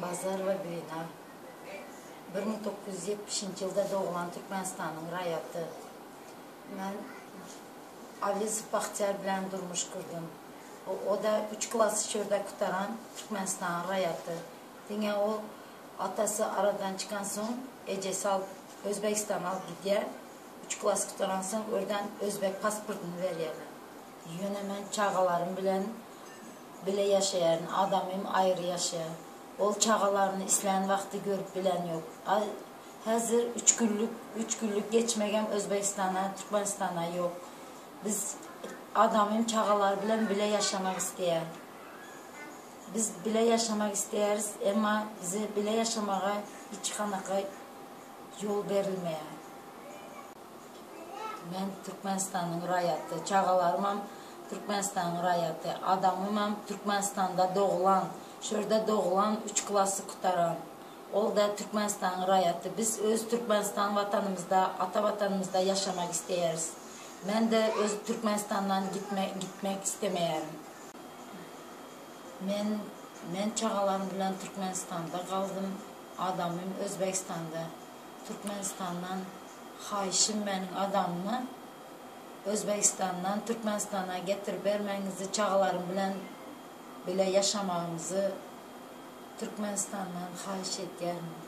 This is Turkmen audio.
Bazarowa Bina. 1970-nji ýylda doglan Türkmenistanyň raýaty. Men Awezow Bahtiýar bilen durmuş gurdum. O-da üç klasy şurda gutaran Türkmenistanyň raýaty. Diňe o atasy aradan çykansoň ejesi alyp Özbegistana alyp gidýär. Üç klas gutaransoň örden özbek pasportyny berýärler. Ýöne men çagalarym bilen bile ýaşaýaryn, adamym aýry ýaşaýar. Ol çagalaryny islän wagty görüp bilen ýok. A häzir üç günlük, üç günlük geçmegem Özbegistana, Türkmenistana ýok. Biz adamym çagalary bilen bile ýaşamak isleýär. Biz bile ýaşamak isleýäris, emma bize bile ýaşamaga hiç kanaka ýol berilmeýär. Men Türkmenistanyň raýaty, çagalarymam Türkmenistanyň raýaty, adamymam Türkmenistanda doglan, şu ýerde doglan, üç klasy gutaran. Ol-da Türkmenistanyň raýaty. Biz öz Türkmenistan watanymyzda, ata watanymyzda ýaşamak isleýäris. Men-de öz Türkmenistandan gitme, gitmek islemeýärin. Men, men çagalarym bilen Türkmenistanda galdym, adamym Özbegistanda. Türkmenistandan haýyşym meniň adamymy Özbegistandan Türkmenistana getirip bermegiňizi çagalarym bilen bile ýaşamagymyzy Türkmenistandan haýyş edýärin.